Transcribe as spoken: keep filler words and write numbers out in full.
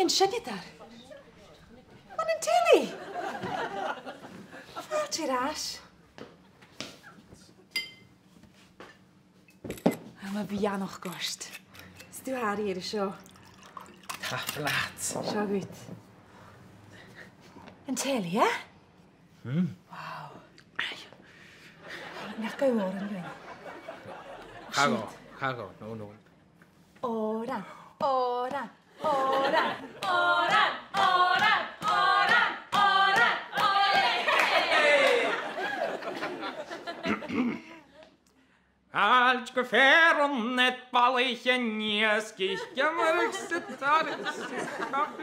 Seinneadair. Ann an telly. Fàilte air ais. Tha mi beannachd ort. 'S tu a tha ri air a seo. Tapadh leat. Seo dhut. An telly, eh? Hmm? Wow. Nach gabh òran dhuinn? Cha ghabh, cha ghabh, no, no. Òran, òran, òran, òran, òran, òran, òran, òran. Fàilte gu fear an net balaich an iasg, is geamaireach sa tar-, sa tar-,